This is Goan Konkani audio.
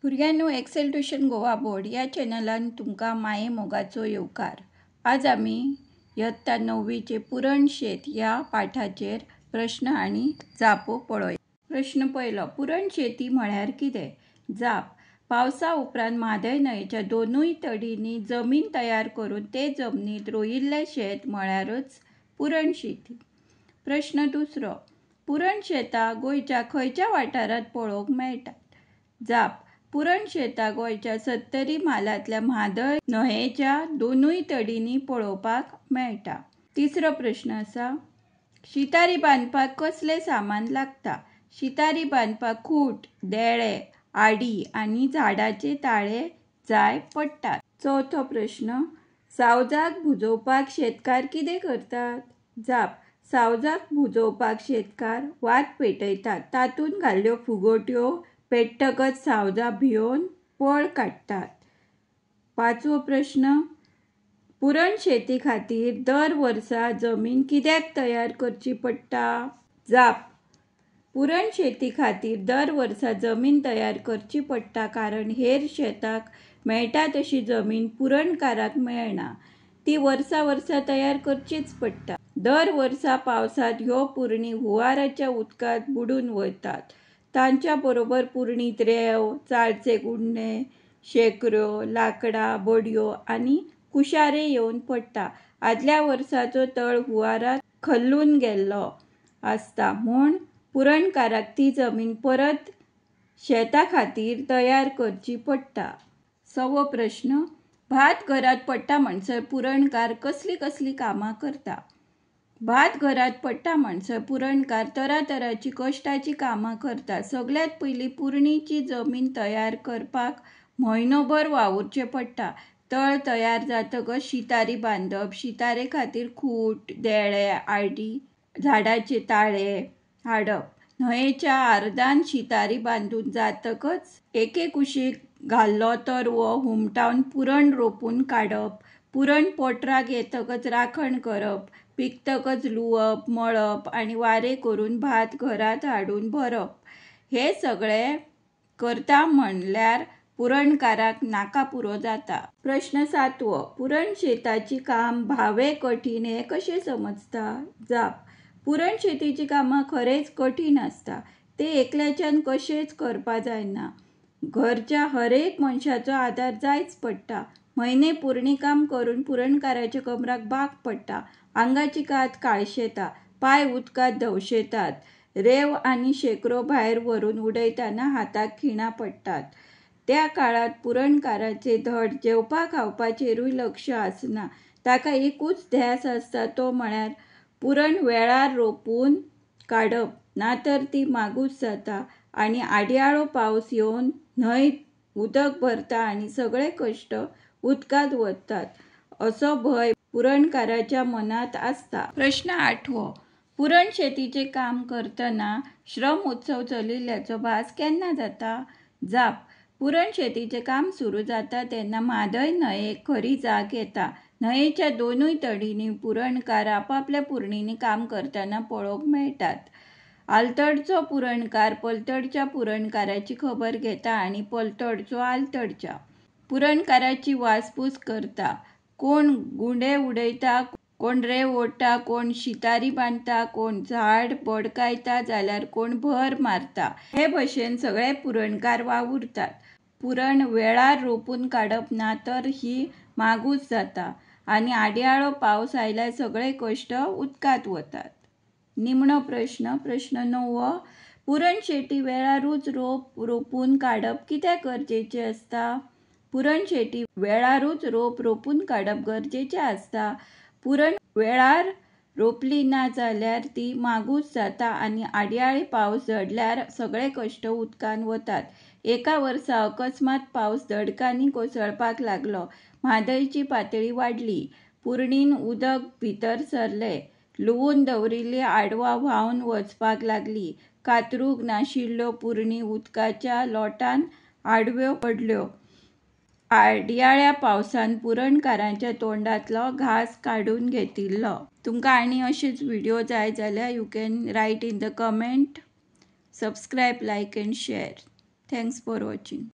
भुरग्यांनो, एक्सेल ट्युशन गोवा बोर्ड ह्या चॅनलान तुमकां माये मोगाचो येवकार. आज आमी यत्ता णव्वीचे पुरण शेत ह्या पाठाचेर प्रश्न आनी जापो पळोवया. प्रश्न पयलो, पुरण शेती म्हळ्यार कितें? जाप, पावसा उपरांत म्हादय न्हंयेच्या दोनूय तडींनी जमीन तयार करून ते जमनींत रोयिल्लें शेत म्हळ्यारच पुरण शेती. प्रश्न दुसरो, पुरण शेतां गोंयच्या खंयच्या वाठारांत पळोवंक मेळटात? जाप, पुरण शेतां गोंयच्या सत्तरी म्हालांतल्या म्हादय न्हंयेच्या दोनूय तडींनी पळोवपाक मेळटा. तिसरो प्रश्न आसा, शितारी बांदपाक कसलें सामान लागता? शितारी बांदपाक खूट, देळे, आडी आनी झाडाचे ताळे जाय पडटात. चवथो प्रश्न, सावजाक भुजोवपाक शेतकार कितें करतात? जाप, सावजाक भुजोवपाक शेतकार वात पेटयतात. तातूंत घाल्ल्यो फुगोट्यो पेट्टकच सावजां भियोवन पळ काडटात. पांचवो प्रश्न, पुरण शेती खातीर दर वर्सा जमीन कित्याक तयार करची पडटा? जाप, पुरण शेती खातीर दर वर्सा जमीन तयार करची पडटा कारण हेर शेताक मेळटा तशी जमीन पुरणकाराक मेळना. ती वर्सा वर्सा तयार करचीच पडटा. दर वर्सा पावसांत ह्यो पुरणी हुंवाराच्या उदकांत बुडून वतात. तांच्या बरोबर पुरणीत रेंव, चाळचे गुंडे, शेकऱ्यो, लांकडां, बडयो आनी कुशारे येवन पडटा. आदल्या वर्साचो तळ हुंवारांत खल्लून गेल्लो आसता म्हूण पुरणकाराक ती जमीन परत शेता खातीर तयार करची पडटा. सवो प्रश्न, भात घरांत पडटा म्हणसर पुरणकार कसलीं कसलीं कामां करता? भात घरांत पडटा म्हणसर पुरणकार तरातरांची कश्टाचीं कामां करता. सगल्यांत पयलीं पुरणीची जमीन तयार करपाक म्हयनोभर वावुरचें पडटा. तळ तयार जातकच शितारी बांदप, शितारे खातीर खूट, देळे, आडी, झाडाचे ताळे हाडप. न्हंयेच्या आर्दान शितारी बांदून जातकच एके कुशीक घाल्लो तरवो हुमटावन पुरण रोपून काडप. पुरण पोटराक येतकच राखण करप, पिकतकच लुवप, मळप आनी वारें करून भात घरांत हाडून भरप. हें सगळें करता म्हणल्यार पुरणकाराक नाका पुरो जाता. प्रश्न सातवो, पुरण शेताची काम भावे कठीण हें कशें समजता? जाप, पुरण शेतीची कामां खरेंच कठीण आसता. ते एकल्याच्यान कशेंच करपा जायना. घरच्या हरेक मनशाचो आदार जायच पडटा. म्हयने पुरणी काम करून पुरणकाराच्या कमराक बाग पडटा. आंगाची कात काळशेता, पांय उदकांत धवशेतात. रेंव आनी शेकरो भायर व्हरून उडयतना हाताक खिणां पडटात. त्या काळांत पुरणकाराचे धड जेवपा खावपाचेरूय लक्ष आसना. ताका एकूच ध्यास आसता तो म्हळ्यार पुरण वेळार रोपून काडप, नातर ती मागूस जाता आनी आडयाळो पावस येवन न्हंय उदक भरता आनी सगळे कश्ट उदकांत वतात असो भंय पुरणकाराच्या मनांत आसता. प्रश्न आठवो, पुरण शेतीचें काम करतना श्रम उत्सव चलिल्ल्याचो भास केन्ना जाता? जाप, पुरण शेतीचें काम सुरू जाता तेन्ना म्हादय न्हंयेक खरी जाग येता. न्हंयेच्या दोनूय तडींनी पुरणकार आपापल्या पुरणींनी काम करतना पळोवंक मेळटात. आलतडचो पुरणकार पलतडच्या पुरणकाराची खबर घेता आनी पलतडचो आलतडच्या पुरणकाराची वासपूस करता. कोण गुंडे उडयता, कोण रेंव ओडटा, कोण शितारी बांदता, कोण झाड बोडकायता जाल्यार कोण भर मारता. हे भशेन सगळे पुरणकार वावुरतात. पुरण वेळार रोपून काडप ना तर ही मागूस जाता आनी आडयाळो पावस आयल्यार सगळे कश्ट उदकांत वतात. निमणो प्रश्न, प्रश्न णववो, पुरण शेती वेळारूच रोप रोपून काडप कित्याक गरजेचें आसता? पुरण शेती वेळारूच रोप रोपून काडप गरजेचें आसता. पुरण वेळार रोपली ना जाल्यार ती मागूस जाता आनी आडयाळी पावस झडल्यार सगळे कश्ट उदकांत वतात. एका वर्सा अकस्मात पावस दडकांनी कोसळपाक लागलो. म्हादयची पातळी वाडली. पुरणीन उदक भितर सरलें. लुवून दवरिल्लीं आडवां व्हांवन वचपाक लागलीं. कातरूंक नाशिल्ल्यो पुरणी उदकाच्या लोटान आडव्यो पडल्यो. आडयाळ्या पावसान पुरणकारांच्या तोंडांतलो घांस काडून घेतिल्लो. तुमकां आनी अशेच व्हिडियो जाय जाल्यार you can write in the comment. Subscribe, like and share. Thanks for watching.